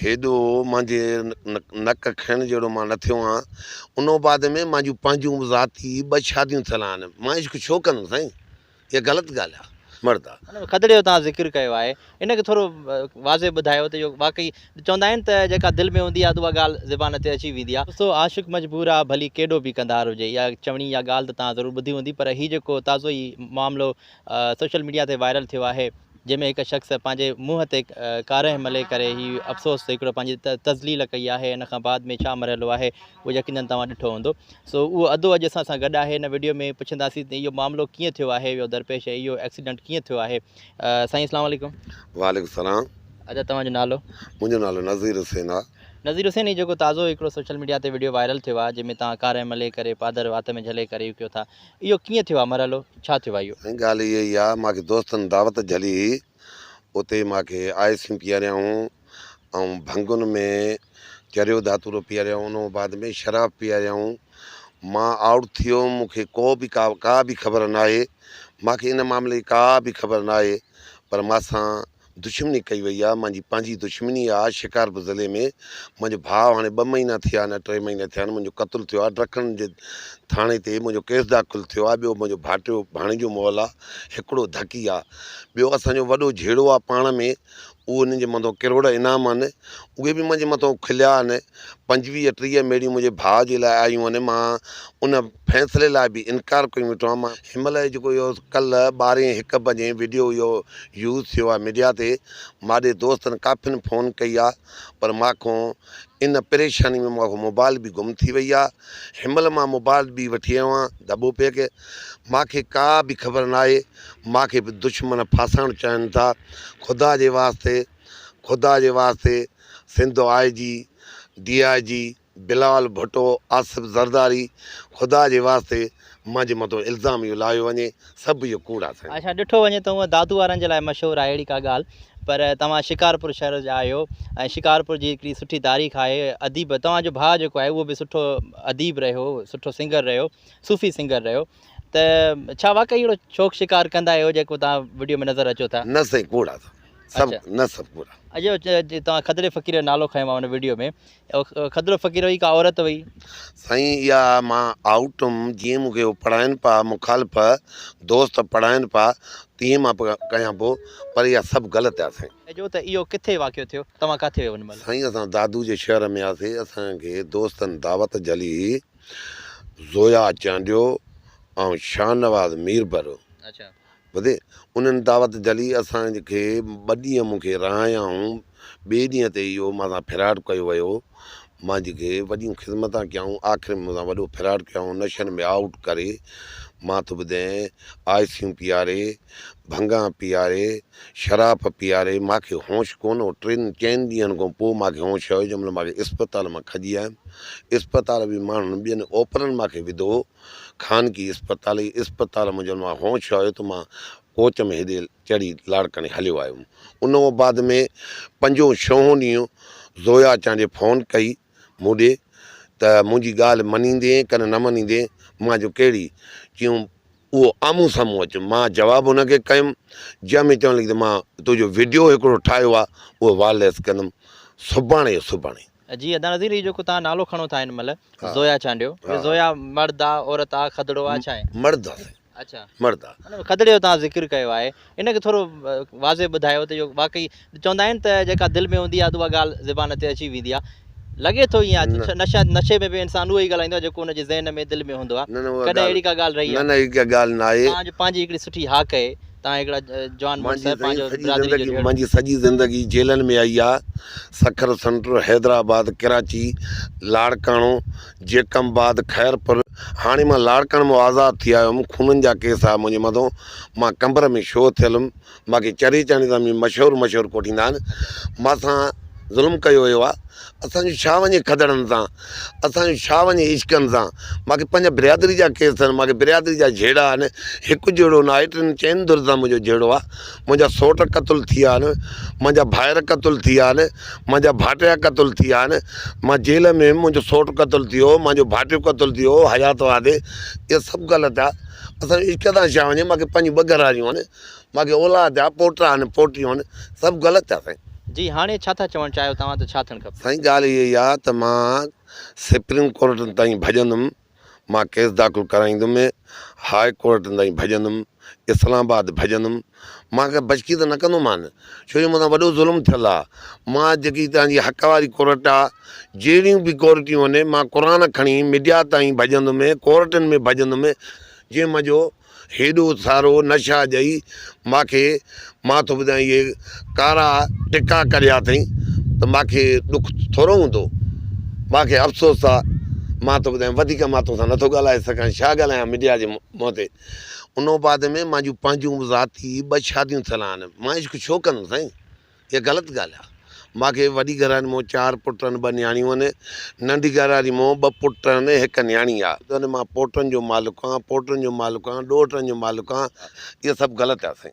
هيڏو مانجي نڪ کڻڻ جهڙو مان نه ٿيو آهيان. ان بعد ۾ مانجون پنهنجون ذاتي ٻه شاديون ٿيل آهن. مان عشق ڇو ڪندم سائين؟ اها غلط ڳالهه آهي. مرد آ. کدڙي جو توهان ذڪر ڪيو آهي ان کي ٿورو واضح ٻڌايو ته اهو واقعي چوندا آهن ته جيڪا دل ۾ هوندي آهي ته اها ڳالهه زبان تي اچي ويندي آهي. دوستو عاشق مجبور آ ڀلي ڪيڏو به ڪنڌار هجي اها چوڻي يا ڳالهه ته توهان ضرور ٻڌي هوندي پر هي جيڪو تازو ئي معاملو سوشل ميڊيا تي وائرل ٿيو آهي جنهن ۾ هڪ شخص پنهنجي منهن تي ڪارنهن ملي ڪري هي افسوس هڪڙو پنهنجي تذليل ڪئي آهي ان کان بعد ۾ ڇا مرحلو آهي اهو يقينن توهان ڏٺو هوندو سو اهو ادو اڄ اسان سان گڏ آهي هن وڊيو ۾ پڇنداسين ته اهو معاملو ڪيئن ٿيو آهي اهو درپيش اهو ايڪسيڊنٽ ڪيئن ٿيو آهي سائين اسلام عليڪم. وعليڪم السلام. ادا توهان جو نالو؟ منهنجو نالو نظير حسين آ. نظير حسين هي جيڪو تازو هڪڙو سوشل ميڊيا تي وڊيو وائرل ٿيو آهي جنهن ۾ توهان ڪارنهن ملي ڪري پادر وات ۾ جهلي ڪري اهو ڪيو ٿا اهو ڪيئن ٿيو آهي مرحلو ڇا ٿيو آهي اهو؟ سائين ڳالهه اها ئي آ مان کي دوستن دعوت جهلي هئي اتي مان کي آئسيون پياريائون ۽ ڀنگن ۾ چريو ڌاتورو پياريائون ان بعد ۾ شراب پياريائون مان آئوٽ ٿي ويم مون کي ڪو به ڪا ڪا به خبر ناهي مان کي ان معاملي جي ڪا به خبر ناهي پر مان سان دشمني ڪئي وئي آ مانجي پنهنجي دشمني آ شڪارپور ضلعي ۾ منهنجو ڀاء هاڻي ٻه مهينا ٿيا آهن ٽي مهينا ٿيا آهن منهنجو قتل ٿيو آ ڊکڻ جي ٿاڻي تي منهنجو ڪيس داخل ٿيو آ ٻيو منهنجو ڀائٽيو ڀاڻيجو مئل آ هڪڙو ڌڪي آ ٻيو اسان جو وڏو جهيڙو آ پاڻ ۾ اهو انهن جي مٿو ڪروڙ انعام آهن اهي به منهنجي مٿو کليا آهن پنجويهه ٽيهه ميڙيون منهنجي ڀاء جي لاء آيون آهن مان ان فيصلي لاء به انڪار ڪيون ويٺو آهيان مان هن مهل جيڪو اهو ڪلهه ٻارهين هڪ بجي وڊيو اهو يوز ٿيو آهي ميڊيا تي ماڏي دوستن ڪافين فون ڪئي آهي پر مان کان ان پريشاني ۾ مان کان موبائل به گم ٿي وئي آهي هن مهل مان موبائل به وٺي آيو آهيان دٻو پئي ڪي مان کي ڪا به خبر ناهي مان کي به دشمن ڦاسائڻ چاهين ٿا خدا جي واسطي خدا جي واسطي Sindh I G D I G Bilawal Bhutto Asif Zardari خدا جي واسطي مانجي مٿو الزام اهو لاهيو وڃي سڀ اهو ڪوڙ آ سائين. اڇا ڏٺو وڃي ته هونء دادو وارن جي لاء مشهور آهي اهڙي ڪا ڳالهه پر توهان شڪارپور شهر جا آهيو ۽ شڪارپور جي هڪڙي سٺي تاريخ آهي اديب توهان جو ڀاء جيڪو آهي اهو به سٺو اديب رهيو سٺو سنگر رهيو صوفي سنگر رهيو ته ڇا واقعي اهڙو شوق شڪار ڪندا آهيو جيڪو توهان وڊيو ۾ نظر اچو ٿا. نه سائين ڪوڙ آ سڀ نه سڀ ڪوڙ آ. اڄ توهان کدڙي فقير جو نالو کنيو آهي ان وڊيو ۾ کدڙو فقير هئي ڪا عورت هئي. سائين اها مان آئوٽ هيم جيئن مون کي هو پڙهائين پيا مخالف دوست پڙهائين پيا تيئن مان ڪيان پيو پر اها سڀ غلط آهي سائين. چئجو ته اهو ڪٿي واقعو ٿيو توهان ڪاٿي هيو ان مهل. سائين اسان دادو جي شهر ۾ هياسي اسان کي دوستن دعوت جهلي هئي زويا چانڊيو ۽ شاهنواز ميربر ٻڌي انهن دعوت جهلي اسان کي ٻه ڏينهن مون کي رهايائون ٻئي ڏينهن تي اهو مان سان فراڊ ڪيو ويو مان جيڪي وڏيون خدمتان ڪيائون آخر ۾ مون سان وڏو فراڊ ڪيائون نشن ۾ آئوٽ ڪري مان ٿو ٻڌين آئسيون پياري ڀنگان پياري شراب پياري مان کي هوش ڪونه هو ٽن چئن ڏينهن کان پوء مان کي هوش آيو جنهن مهل مان کي اسپتال مان کڄي آيم اسپتال به ماڻهن ٻين اوپرن مان کي وڌو خانگي اسپتال هئي، اسپتال مان جڏهن مان هوش آيو ته مان ڪوچ ۾ هيڏي چڙهي لاڙڪاڻي هليو آيم. ان کان بعد ۾ پنجون ڇهون ڏينهن زويا چانڊيي فون ڪئي مون ڏي ته منهنجي ڳالهه مڃيندين ڪن نه مڃيندين؟ مان چيو ڪهڙي؟ چيائون اهو آمهون سامهون اچ. مان جواب هن کي ڪيم جنهن ۾ چوڻ لڳي ته مان تنهنجو وڊيو هڪڙو ٺاهيو آهي اهو وائرليس ڪندم سڀاڻي جو سڀاڻي. جي ادا نظير هي جيڪو توهان نالو کڻو ٿا هن مهل زويا چانڊيو هي زويا مرد آ عورت آ کدڙو آ ڇا آهي؟ مرد آ سائين اڇا مرد آ. ان کدڙي جو توهان ذڪر ڪيو آهي ان کي ٿورو واضح ٻڌايو ته اهو واقعي چوندا آهن ته جيڪا دل ۾ هوندي آ ته اها ڳالهه زبان تي اچي ويندي آ لڳي ٿو ائين نشا نشي ۾ به انسان اهو ئي ڳالهائيندو آ جيڪو ان جي ذهن ۾ دل ۾ هوندو آ ڪڏهن اهڙي ڪا ڳالهه رهي آ؟ نه نه اهڙي ڪا ڳالهه ناهي. توهان جو پنهنجي هڪڙي سٺي هاڪ اهي. تان هڪڙا جوان مڙس پنهنجو برادري جو جهيڙو. مانجي سڄي زندگي جيلن ۾ آئي آ، سکر سينٽر، حيدرآباد، ڪراچي، لاڙڪاڻو، جيڪب آباد، خيرپور، هاڻي مان لاڙڪاڻي مان آزاد ٿي آيو هيم، خونن جا ڪيس آ منهنجي مٿو، مان قمبر ۾ شو ٿيل هيم، مان کي چري چاڻي سان به مشهور مشهور ڪوٺيندا آهن، مان سان ظلم ڪيو ويو آ. اسان جو ڇا وڃي کدڙن سان، اسان جو ڇا وڃي عشقن سان، مان کي پنهنجا برادري جا ڪيس آهن، مان کي برادري جا جهيڙا آهن، هڪ جهيڙو نه آهي، ٽن چئن ڌر سان منهنجو جهيڙو آهي، منهنجا سوٽ قتل ٿي ويا آهن، منهنجا ڀائر قتل ٿي ويا آهن، منهنجا ڀائٽيا قتل ٿي ويا آهن، مان جيل ۾ هيم، منهنجو سوٽ قتل ٿي ويو، منهنجو ڀائٽيو قتل ٿي ويو، حيات وادي، اهي سڀ غلط آهي، اسان جو عشق سان ڇا وڃي، مان کي پنهنجون ٻه گهر واريون آهن، مان کي اولاد آهي، پوٽا آهن، پوٽيون آهن، سڀ غلط آهي سائين. جي هاڻي ڇا ٿا چوڻ چاهيو توهان ته ڇا ٿيڻ کپي؟ سائين ڳالهه اها ئي آ ته مان سپريم ڪورٽن تائين ڀڄندم، مان ڪيس داخل ڪرائيندم، هاء ڪورٽن تائين ڀڄندم، اسلام آباد ڀڄندم، مان ڪا بچڪي ته نه ڪندومان، ڇو جو مون سان وڏو ظلم ٿيل آ، مان جيڪي توهان جي حق واري ڪورٽ آ، جهڙيون به ڪورٽيون آهن، مان قرآن کڻي ميڊيا تائين ڀڄندم، ڪورٽن ۾ ڀڄندم، جنهن منهنجو هيڏو سارو نشا ڏئي ماکي مان ٿو ٻڌايان اهي ڪارا ٽڪا ڪڍيا اٿئي ته ماکي ڏک ٿورو هوندو ماکي افسوس آ مان ٿو ٻڌايان وڌيڪ مان توسان نٿو ڳالهائي سگهان ڇا ڳالهايان ميڊيا جي منهن تي ان بعد ۾ مانجون پنهنجون ذاتي ٻه شاديون ٿيل آهن مان عشق ڇو ڪندم سائين اها غلط ڳالهه آهي. مان کي وڏي گهرواري مون چار پٽ ۽ ٻه نياڻيون آهن. ننڍي گهرواري مون ٻه پٽ ۽ هڪ نياڻي آهي. مان پوٽن جو مالڪ آهيان، پوٽن جو مالڪ آهيان، ڏوهٽن جو مالڪ آهيان. اهو سڀ غلط آهي سائين.